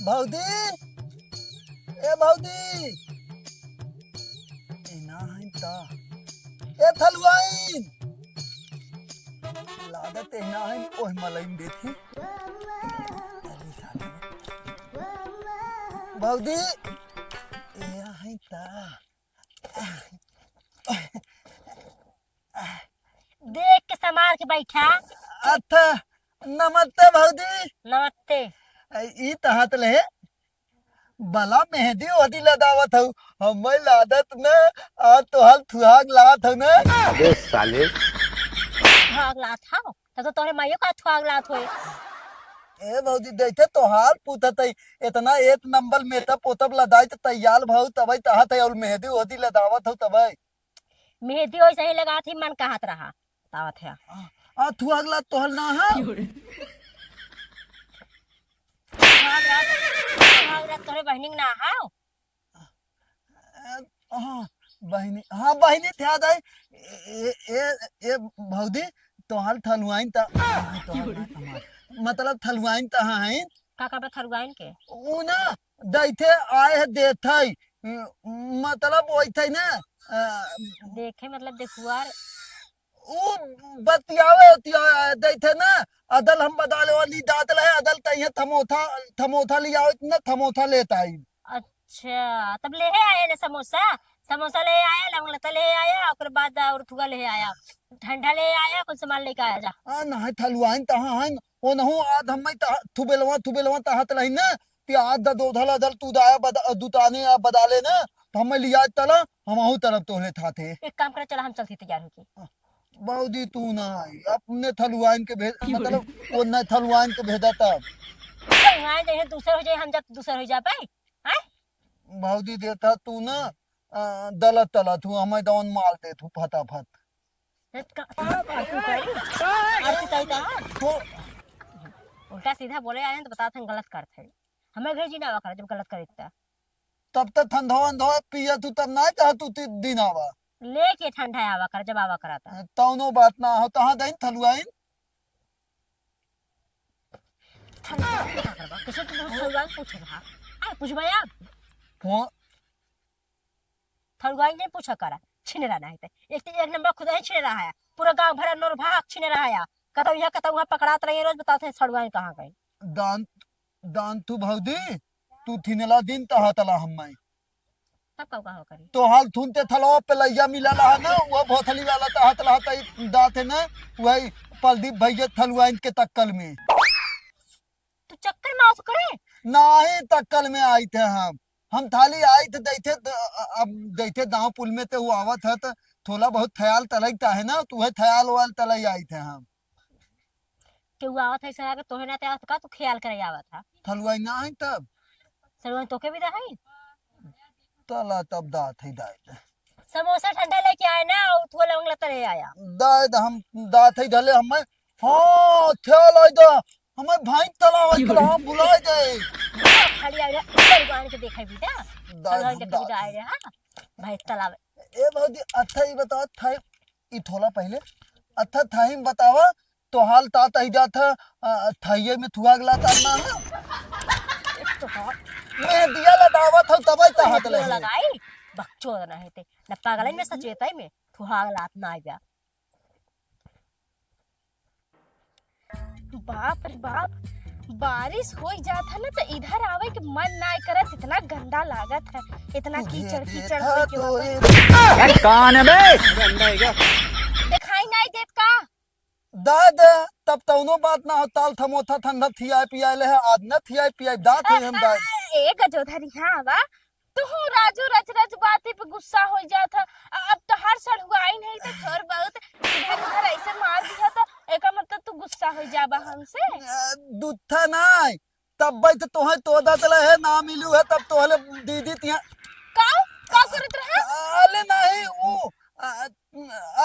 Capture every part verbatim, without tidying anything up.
भौजी, ए भौजी, ए ना है ता, ए थलुआइन, लागत ए ना है, ओह मलइन देखी। अरे साले। भौजी, ए है ता। देख के संभाल के बैठा। अच्छा, नमस्ते भौजी। नमस्ते। ई तहात ले बला मेहंदी ओहदी लदावत हऊ, हमें लादत न, आ तोहल थुहाग लात हऊ न। अबे साले। थुहाग लात हऊ, तब तो तोहरे माइयो का थुहाग लात होए। ए भौजी, देखे तोहार पूछत हई, इतना एक नंबर मेकअप ओतप लदाई त तैयार भऊ, तबई तहात है और मेहंदी ओहदी लदावत हऊ तबई। मेहंदी वैसे ही लगात ही मन कहत रहा, बतावत है। आ, आ, तू अगला तोहर ना है? तू अगला, तू अगला तोहरे बहिनी के ना है? ए, हाँ, बहिनी, हाँ, बहिनी थे आ जाए। ए, ए, ए, ए, भौजी, तोहर थलुआइन त, तोहर ना, तोहर। मतलब थलुआइन त हाँ है। का करबे थलुआइन के? ऊ ना, दैथे आए है देथई, मतलब वैथे ना, अ, देखे मतलब देखुआर। ऊ बतियावे उतियावे दैथे ना, अदल हम बदाले वाली दात लहे, अदल तइहे थमोथा, थमोथा लियावे इतना थमोथा लेत आई। अच्छा, तब ले आए ना समोसा, समोसा ले आया, लवंग लता ले आया, ओकर बाद और थुआ ले आया, ठंडा ले आया, कौन सामान लेके आया जा। आ, ना है थलुआइन तहाँ है, ओनहु आद हम्मै तह-, थुबेलवा, थुबेलवा तहत लहिन न, कि आद द दोधल अदल तू दाया बद-, दुताने आ बदाले न, त हम्मै लिया तला, हमहु तरफ तोहले थाथे। एक काम करे, चला हम चलती तैयार होके। बाबूजी तू ना आई, अपने थलुआइन के भेज, मतलब, वो न थलुआइन के भेजा तब। थलुआइन जैसे दूसर हो जाए, हम जब दूसर हो जा पाए, हैं? बाबूजी देखा तू ना, अ, दलत तलत हूँ, हम्मै दौन मार देत हूँ फटाफट। का-, आरती उतारी? आरती उतारी का? तो उल्टा सीधा बोले आए हैं तो बताते हैं गलत करते हैं। हमें घर जीना आवा करा जब गलत करे इतना। तब तक ठंडवा अंधवा पिया तू तब ना चाह तू ती-, दिन आवा। लेके ठंडा आवा कर जब आवा करा था। तौनो बात ना हो, तहाँ दइन थलुआइन। थलुआइन का करबा? कैसे तू थलुआइन पूछे रहा? आ, पूछबा अब? हाँ। थलुआइन नहीं पूछा करा, छिनेरा नहीं ते। एक तो एक नंबर खुद ही छिनेरा है, पूरा गांव भर नोर भाग छिनेरा है। कतौ यहाँ, कतौ वहाँ पकड़ात रही, रोज बताते हैं थलुआइन कहाँ गई। दान, दान तू भौजी, तू थिनला दिन तहा तला हम्मै। तब का कहो करी? तो हाल थुन ते थलवा पे लैया मिला रहा ना, वो भोथली वाला तहा तला तई दाते ना, वही प्रदीप भैया थलुआइन के तक्कल में। तू चक्कर में आउत करे? नाही, तक्कल में आइत है हम। हम थाली आइत दैथे द-, अ-, अब दैथे दांव पुल में ते वो आवत है तो थोड़ा बहुत थयाल तलई ता है ना, तो वह थयाल वाल तलई आइत है हम। केहू आवत है सगा के तोहे ना ते आवत का, तू ख्याल करे आवत है। थलुआई ना है तब। सरुआई तोके भी दे है? तला तब दात है दाई। समोसा ठंडा लेके आए ना, और थोड़ा लवंग लता ले आया। दाई द हम दात है धले हमें। हाँ, ख्याल आई द। हमें भाई तला आई तला हम भुला गए। खाली आए रे, भगवान के देखा भी दा। दाई भगवान हम के दात कभी आए है। रे, हाँ। भाई तला। ए भौजी, अच्छा ये बताओ, था, ई थोला पहले। अच्छा था ही बतावा, तो हाल तात ही जात है, अ, थाइये में थुआ गला तात ना है। एक तो हाथ। मैं दिया लगावत हूँ, तबई तो हाथ ले। लगाई, बकचोद ना है ते। न पागल है, मैं सचेता ही में, थुआ गला ना आ गया। बाप रे बाप, बारिश हो ही जात है ना, तो इधर आवे के मन ना करत, इतना गंदा लागत है, इतना कीचड़, कीचड़ होई के बाबा। यार, कौन है बे? दिखाई नहीं देत का? दादा, तब तौनो बात ना हो, ताल थमोथा ठंडा थियाए पियाए ले है, आज न थियाए पियाए, दात है हम दात। ए गजोधर, यहाँ आवा। तू राजू रच रच बाती पे गुस्सा हो जात है। अब तो हर सड़ुआइन है तो थोर बहुत इधर उधर ऐसे मार दिया तो एका मतलब तू गुस्सा हो जाबा हमसे? अ, दुत्था नाय, तब भाई तो तोहे तोदा तले है, ना मिलू है, तब तोहले दीदी तिया। का? का करत रहे? अले नहीं, वो, अ,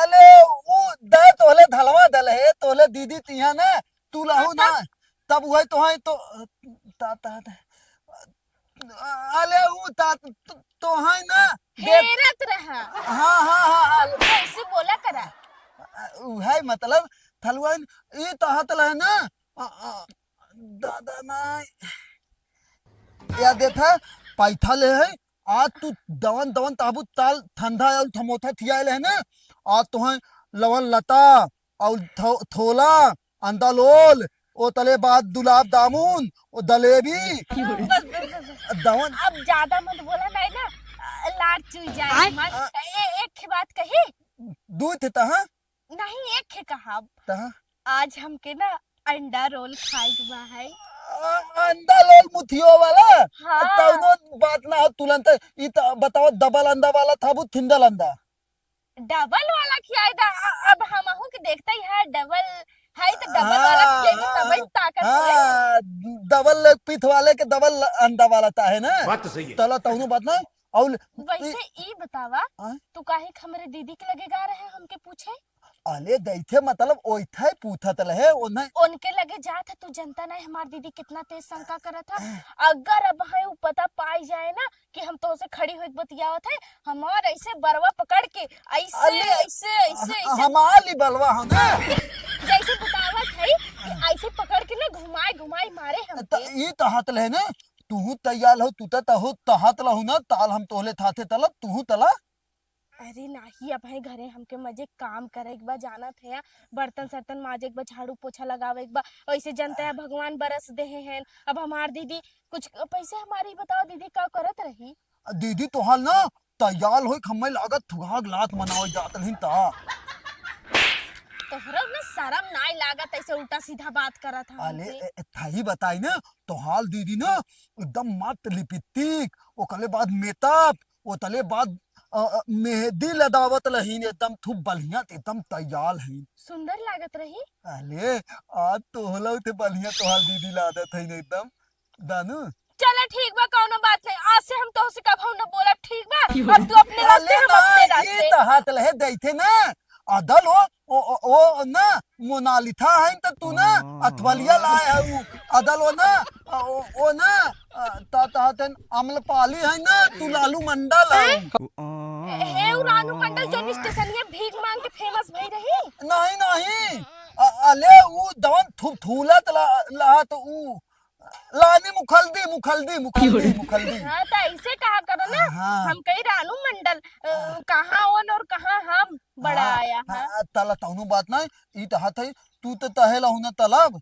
अले वो दे तोहले धलवा दले है, तोहले दीदी तिया ना, तू लाहू ना, तब वही तोहे तो, ता, ता, ता, अले वो ता, तो, तोहे ना, देख। हेरत रहा। हाँ, हाँ, हाँ, हाँ। कैसे बोला करा? उहे मतलब, थलुआइन, ई तो हतल है ना, अ, अ, दादा ना। या देथा, पैथा ले है, आज तू दवन दवन ताबू ताल ठंडा अउर थमोथा थियाइल है ना, आज तोहैं लवन लता अउर थो-, थोला, अंदा लोल, ओ तले बाद दुलाब दामुन, ओ दलेबी, बस, बस, बस, बस। दवन। अब ज्यादा मत बोला, नहीं ना, अ, लार चुई जाए आय। हमार। आ। ए-, एक ही बात कही। दू थे तहा? नहीं, एक ही कहा। तहा? आज हमके ना अंडा रोल खाए के बा है। आ, अंडा रोल मुथियो वाला? हाँ। तौनो बात ना हो तुरंत। ई त बताओ, डबल अंडा वाला था वो थिंडल अंडा? डबल वाला खियाई दा। अ-, अब हमहू के देखते ही है, डबल है तो डबल वाला हाँ, खियाई, तब ही ताकत है। हाँ, डबल लेग पीस वाले के डबल अंडा वाला था है ना? बात तो सही है। चलो तौनो बात ना। और वैसे ई बतावा, हाँ? तू काहे के हमरे दीदी के लगे गा रहे हमके पूछे? अले दैथे मतलब ओइथे पूछत रहे, ओन्हे उनके लगे जात है, तू जनता नहीं हमार दीदी कितना तेज शंका करत है। अगर अब है उ पता पाई जाए ना कि हम तोसे खड़ी होके बतियावत है, हमार ऐसे बरवा पकड़ के ऐसे, अले, ऐसे, ऐसे, ऐसे हमार ली बलवा हो ना। जैसे बतावत है कि ऐसे पकड़ के ना घुमाए, घुमाए मारे त हमके। ई तहत ले ना, तू तैयार हो, तू त हो तहत लहू ना, ताल हम तोहले थाथे तलब, तू तला। अरे नाही, अब है घरे हमके मजे काम करे के बा, जानत है, बर्तन सर्तन माजे के बा, झाड़ू पोछा लगावे के बा। ऐसे जनता है भगवान बरस देहे हैं। अब हमार दीदी कुछ पैसे हमारी बताओ, दीदी का करत रही? दीदी तोहार ना तैयार होई, हमें लागत थुहाग लात मनावे जात रही ता। तोहरा ना शर्म नाई लागत, ऐसे उल्टा सीधा बात करत है अले, हमसे। ए, ए, थाही बताई ना, तोहार दीदी ना एकदम मस्त लिपस्टिक, ओकरे बाद मेकअप, ओतले बाद, अ, अ, मेहंदी लदावत रहीन, एकदम खूब बढ़िया, एकदम तैयार है। सुंदर लागत रही। अले, आज तो होला उते बढ़िया तोहार दीदी लादत है एकदम, दानू। चला ठीक बा, कौनो बात नहीं, आज से हम तोहसे कबहू न बोलब, ठीक बा? अब तू अपने रास्ते, अले हम ना, अपने ई रास्ते। तो हाथ लहे देते ना, अदल ओ, ओ, ओ, ओ ना, मोनालिसा है त तू ना, अथवलिया लाए है उ, अदल ओ ना, ओ, ओ ना, अ, ता, ता, तन अम्रपाली है ना, तू लालू मंडल है। हे, उ रानू मंडल जौन स्टेशनिया भीख मांग के फेमस भई रही? नहीं, नहीं, अ, अले उ दवन थु-, थूलत ला, ला त उ, लानी मुखलदी, मुखलदी, मुखलदी, मुखलदी। हाँ, त ऐसे कहा करो ना, हाँ। हम कही रानू मंडल, अ, कहाँ ओन और कहाँ हम, बड़ा हाँ, आया, हाँ, हाँ। तला तौनो बात नहीं, ई त हाथ है, तू त तहे लहू ना तलब।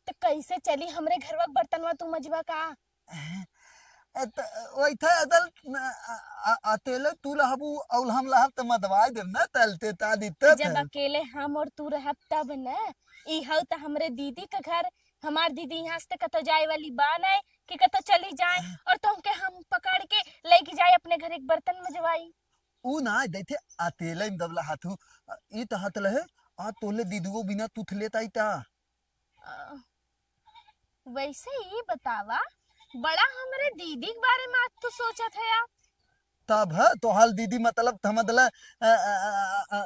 त कैसे चली हमरे घरवा के बर्तनवा तू मजबा का? ए, त, वही था अदल, अ, अ, अ, अतेले तू लहबू, अउल हम लहब त मदवाई देब ना, तलते ता दित्ते जब थे। अकेले हम और तू रहब तब न, ई हौ त हमरे दीदी का घर, हमार दीदी यहाँ से त कतो जाए वाली बा नहीं कि कतो चली जाए और तुमके हम पकड़ के लेके जाए अपने घर एक बर्तन मजवाई। ऊ ना देते अतेले में दबला हाथू, ई त हाथ लहे, आ तोले दीदुओ बिना तू थले ताई ता। अ, वैसे ई बतावा, बड़ा हमरे दीदी के बारे में आज तू सोचत है यार? तब है, तोहाल दीदी मतलब थमदला, अ, अ, अ, अ,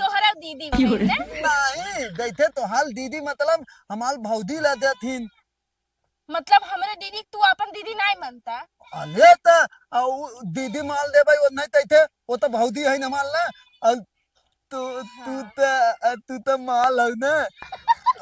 तोहरा दीदी भइल ना? नहीं, जैसे तोहाल दीदी मतलब हमाल भौजी ला देथिन। मतलब हमरे दीदी के तू आपन दीदी नाई मानता? अले त, अ, उ दीदी माल देबै, वो नहीं तैथे, वो तो भौजी है न माल ना। अ, तू, तू हाँ। त, अ, तू त माल हौ ना।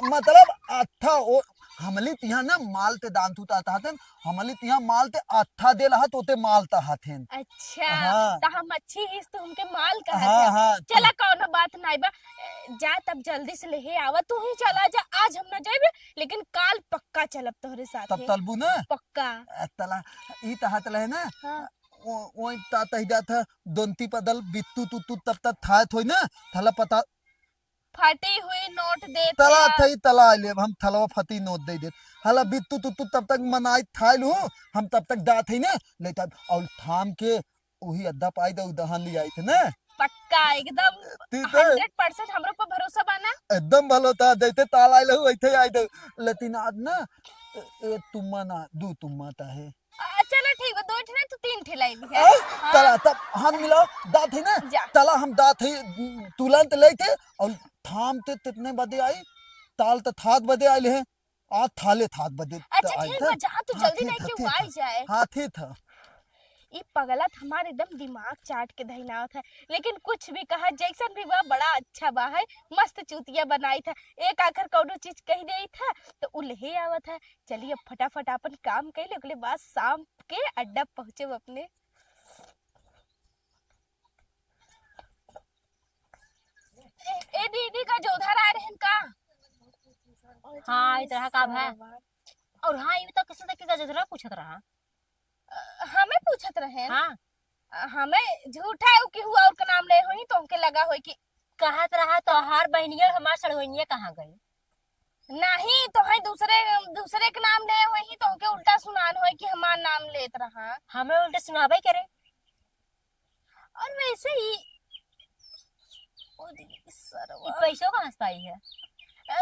मतलब, अच्छा, ओ, हमली तिहा ना माल ते दान तू ता, ताहतेन, हमली तिहा माल ते अच्छा दे लहा, तो ते माल ताहतेन। अच्छा, हाँ। त हम अच्छी हिस, तू हमके माल कहा हाँ, था। हाँ, चला, तू कौनो बात नाई बा। ए, जा, तब जल्दी से लेहे आवा, तू ही चला जा, आज हम ना जाइबे, लेकिन काल पक्का चलब तोहरे साथे। तब तलबू ना? पक्का। ए, तला, ई ताहत लहे ना? हाँ। ओ, ओई ता तही जात है, दोंती पदल बित्तू तू, तू तब तक थायत होई ना, थला पता। फटी हुई नोट देत तला है। थई तला लेब, हम थलवा फटी नोट दे देत। हला बित्तू तू, तू तब तक मनाई थाइल हूँ, हम तब तक दात है ना, ले तब, और थाम के उही अद्धा पाई दे, उदहन ले आई थे ना। पक्का, एकदम तू तो hundred percent हमरो पर भरोसा बा ना? एकदम भलो था, जैसे ताल आइल हूँ, वैसे आई दे। लेकिन आज ना, ए, ए, तुम्मा ना, दू तुम्मा ता है। आ, चलो ठीक बा, दो ठे ना, तू तीन ठे लाई ली है। आ, हाँ। तला, तब हम मिलाओ, दात है ना? जा। तला हम दात है, तुरंत ले थे, और थाम ते तितने बदे आई, ताल त थात बदे आइल है, आ थाले थात बदे त अच्छा, आइल ठीक था। बा, जा, तू हाँ, जल्दी ठीक नहीं था, कि ठीक वो आई था। जाए। हाँ, ठीक था। ई पगला त हमार एकदम दिमाग चाट के धइनावत है, लेकिन कुछ भी कहा, जैसन भी बा, बड़ा अच्छा बा है, मस्त चूतिया बनाई था। एक आखिर कौनो चीज कही देई था, तो उ लेहे आवत है। चली अब फटाफट आपन काम कइ ले, ओकरे बाद शाम के अड्डा पहुँचब अपने। ए, ए दीदी, का जोधर आए रहन का? हाँ, इस तरह का भा। और हाँ, ई तो किसी तक का जोधरा पूछत रहा। अ, हमें पूछत रहे। हाँ। अ, हमें झूठा है कि हुआ और का नाम ले होई तो हमके लगा होई कि कहत रहा तोहार बहनिया हमार सड़वनिया कहाँ गई? नहीं तो है दूसरे, दूसरे के नाम ले होई तो हमके उल्टा सुनान होई कि हमार नाम लेत रहा। हमें उल्टा सुनाबे करे। और वैसे ही ओ दीदी, सरवा। ई पैसो कहाँ से पाई है? अ,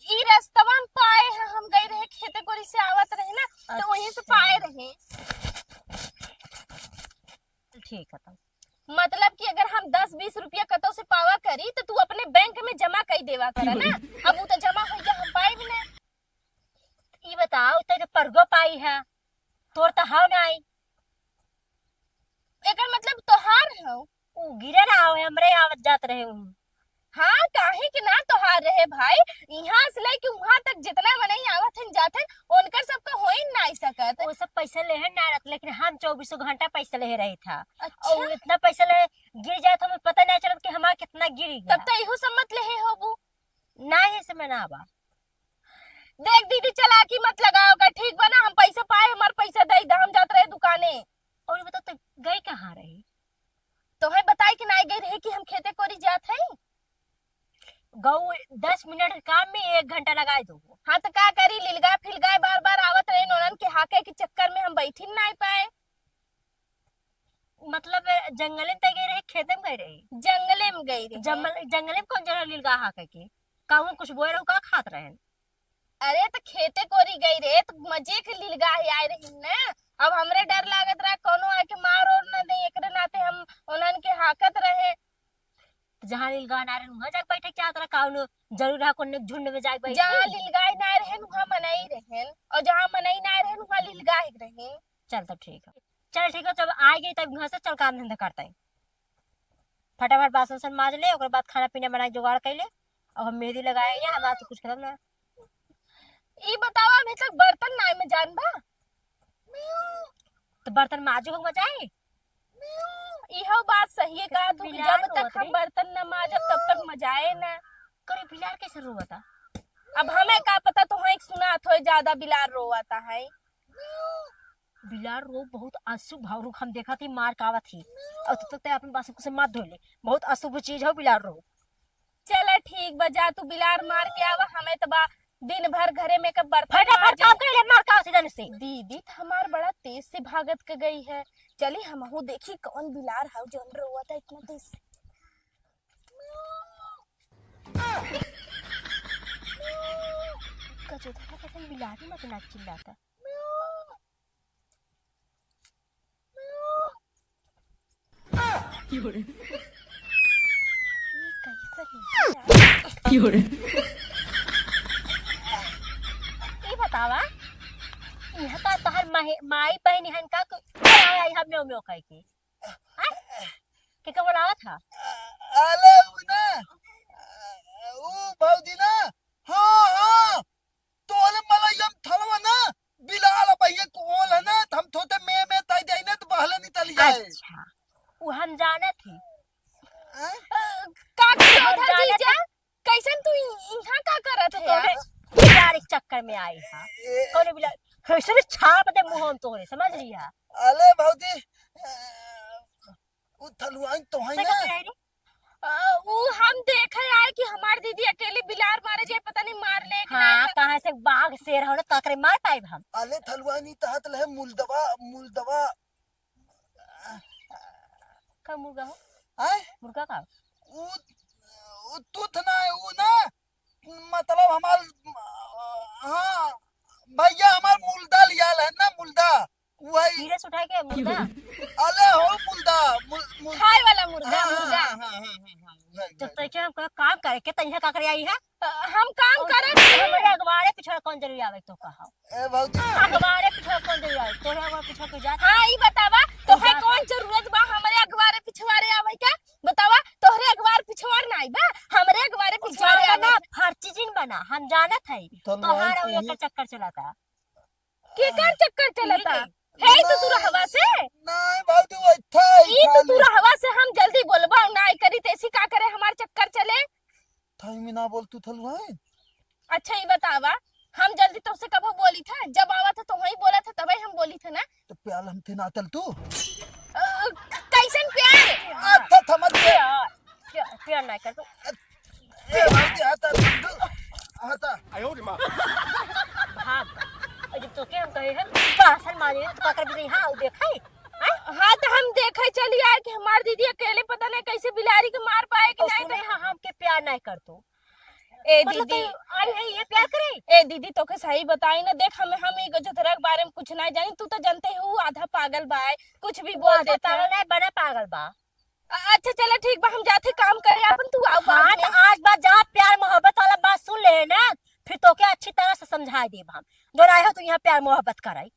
ई रस्तवा में पाए हैं, हम गए रहे खेते कोरी से आवत रहे ना, तो वहीं से अच्छा। पाए रहे। ठीक है तब। मतलब कि अगर हम दस बीस रुपया कतौ से पावा करी, तो तू अपने बैंक में जमा कई देवा करा ना। अब वो तो जमा हो गया, हम पाए भी ना। ई बताओ, ते तो परगो पाई है, तोर तो हाव ना आई। एकर मतलब तोहार हौ। उ गिरे ना हो, हमरे आवत जात रहे उ। हाँ, काहे के ना तोहार रहे भाई, इहाँ से लेके उहाँ तक जितना मनई आवत हन जात हन, उनकर सबका होइन नाई सकत। वो सब पैसा लेहन ना रहत, लेकिन हम चौबीसों घंटा पैसा लेहे रही था। अच्छा। और इतना पैसा ले गिर जात, हमें पता नहीं चलत कि हमार कितना गिर गया। तब तो इहू सब मत लेहे होबू। ना, ये समय ना बा। देख दीदी, चालाकी मत लगाओ का, ठीक बा ना? हम पैसा पाए, हमार पैसा दे दा, हम जात रहे दुकाने। और बता, तो गई कहाँ रही? तोहे बताई कि नाई गई रही कि हम खेते कोरी जात हई। गऊ दस मिनट के काम में एक घंटा लगाए दो। हाँ, तो का करी, लिलगा फिलगाए बार बार आवत रहे, नोनन के हाके के चक्कर में हम बैठी नाई पाए। मतलब, जंगले में तय गई रही, खेते में गई रही? जंगले में गई रही। जंगल, जंगले में कौन जगह लिलगा हाके के? कहूँ कुछ बोए रहू, का खात रहेन? अरे, तो खेते कोरी गई रहे, तो मजे के लिलगा ही आए रही ना। अब हमरे डर लागत रहा, कोनो आके मार और न दे, एकरे नाते हम उन्हन के हाकत रहे। तो जहाँ लिलगा ना रहे, वहाँ जाके बैठे क्या तरह? कौनो जरूर रहा, कोनो झुंड में जाके बैठे? जहाँ लिलगा ना रहे, वहाँ मनई रहे, और जहाँ मनई ना रहे, वहाँ लिलगा ही रहे। चल, तब ठीक है। चल ठीक है, जब आ गई तब घर से चल काम धंधा करते हैं। फटाफट बासन उसन माज ले, ओकर बाद खाना पीना बनाए जुगाड़ कर ले। अब हम मेहंदी लगाए हैं, हमारा तो कुछ खत्म ना। ई बतावा, अभी तक बर्तन नाई में जान बा? तो बर्तन माजू हो मजाए। इहो बात सही है, कहा तू कि बिलार जब तक रोवत हम रही। बर्तन न माजब तब तक मजाए ना। करे बिलार कैसे रोवता? अब हमें का पता, तो हाँ, एक सुनात होए, ज्यादा बिलार रोवता है। बिलार रो बहुत अशुभ भावुक हम देखत ही, मार के आवत ही। और तब तक ते अपन बासन कुछ मत धोले, बहुत अशुभ चीज हो बिलार रो। चला ठीक बा, जा तू बिलार मार के आवा, हमें तो बा दिन भर घरे में के बर्तन फटाफट माजे। काम कर ले, मार के आवत ही जन से। दीदी तो हमार बड़ा तेज से भागत के गई है, चली हमहू देखी कौन बिलार हाउ जौन रोवत है इतना तेज से। का जोधा का कसम बिलारी मत ना चिल्लाता। ये कैसे है? ई बतावा, यहाँ का तोहर माही-, माई बहन हन का, को-, आई, आई, हम म्यो, म्यो कह के? हाँ? के, के बोलावत हा? अले उ ना, उ भौजी ना, हाँ, हाँ, तोरे मलैया में थलवा ना, बिलार अब ये कोल है ना, त हम थोते में, में ताई जाई ना, त बहले निकल जाए। अच्छा, उ हम जानत ही। हाँ? अ, का हम जानत ही। कैसन तू इ-, इहाँ का करत तो है तोरे यार? बिलार एक चक्कर में आई हा। ए, कौन बिलार? कैसे छाप दे मुँह हम तोरे, समझ लिया? अले भौजी, अ, उ थलुआइन तो है ना? अ, उ हम देखे आए कि हमार दीदी अकेली बिलार मारे जाए, पता नहीं मार ले कि हाँ, नहीं। कहाँ से बाघ शेर हो ना, काकरे मार पाइब हम? अले थलुआइन ई तहत लहे मुलदवा, मुलदवा। का मुर्गा हो? आय? मुर्गा का? उ, उ तूथ ना है, उ ना, मतलब हमार, हाँ, भैया हमार मुलदा लियाल है ना, मुलदा। वही। सीरियस उठा के मुर्गा? अले हो मुर्गा, मुर-, मुर-, खाए वाला मुर्गा, हाँ, हाँ, मुर्गा। हाँ, हाँ, हाँ, हाँ, हाँ, वही, जब वही। तक हम कोई काम करे के, तइहा का करे आई है? अ, हम काम और करत हई। हमरे अगवारे पिछवारे कौन जरूरी आवे तो कहा? ए भौजी। अगवारे पिछवारे कौन जरूरी आवे? तोरे अगवारे पिछवारे कोई जात? हाँ, ई बतावा, तोहे जात कौन जरूरत बा हमरे अगवारे पिछवारे आवे के? बतावा, तोहरे अगवार पिछवार नाई बा, हमरे अगवारे पिछवारे पिछवारे आवे। ना, फर बच्ची जिन बना, हम जानत है। तो तोहार और एकर चक्कर चलता। केकर चक्कर चलता? है तो तू रहवा से? नहीं भौजी, वो इत्थे ही ई तो खाली। तू रहवा से हम जल्दी बोलबा ना करी, तेसी का करे हमार चक्कर चले? थाई में ना बोल तू थलुआ है। अच्छा, ई बतावा, हम जल्दी तोसे कबो बोली था? जब आवा था तो वही बोला था, तबे हम बोली था ना। तो प्यार हम थे ना तल तू। अ, कैसन प्यार? अच्छा, समझ गया। प्यार, प्यार, प्यार ना कर तू। ए, भौजी, आता, आता। भाग। और जब तोके हम कहे हैं, बासन मारे, तो का कर भी नहीं, हाँ, वो देखे। हाँ, तो हम देखे चली आए कि हमार दीदी अकेले पता नहीं कैसे बिलारी के मार पाए कि और नहीं सुने, तो हाँ, हमके प्यार नहीं कर तू। ए मतलब दीदी। तो आई है ये प्यार करे? ए दीदी, तोके सही बताई ना, देख, हमें, हम एगो जतरा के बारे में कुछ नहीं जानी, तू तो जानते हो, आधा पागल बा, कुछ भी वो बोल आधा देता पागल है। नहीं, बना पागल बा। अ-, अच्छा, चला, ठीक बा, हम जाते काम करे आपन, तू आओ बाद हाँ, में। तो आज बात जहाँ प्यार मोहब्बत वाला बात सुन ले ना, फिर तोके अच्छी तरह से समझा देब हम। जो आए हो तो यहाँ प्यार मोहब्बत कराई।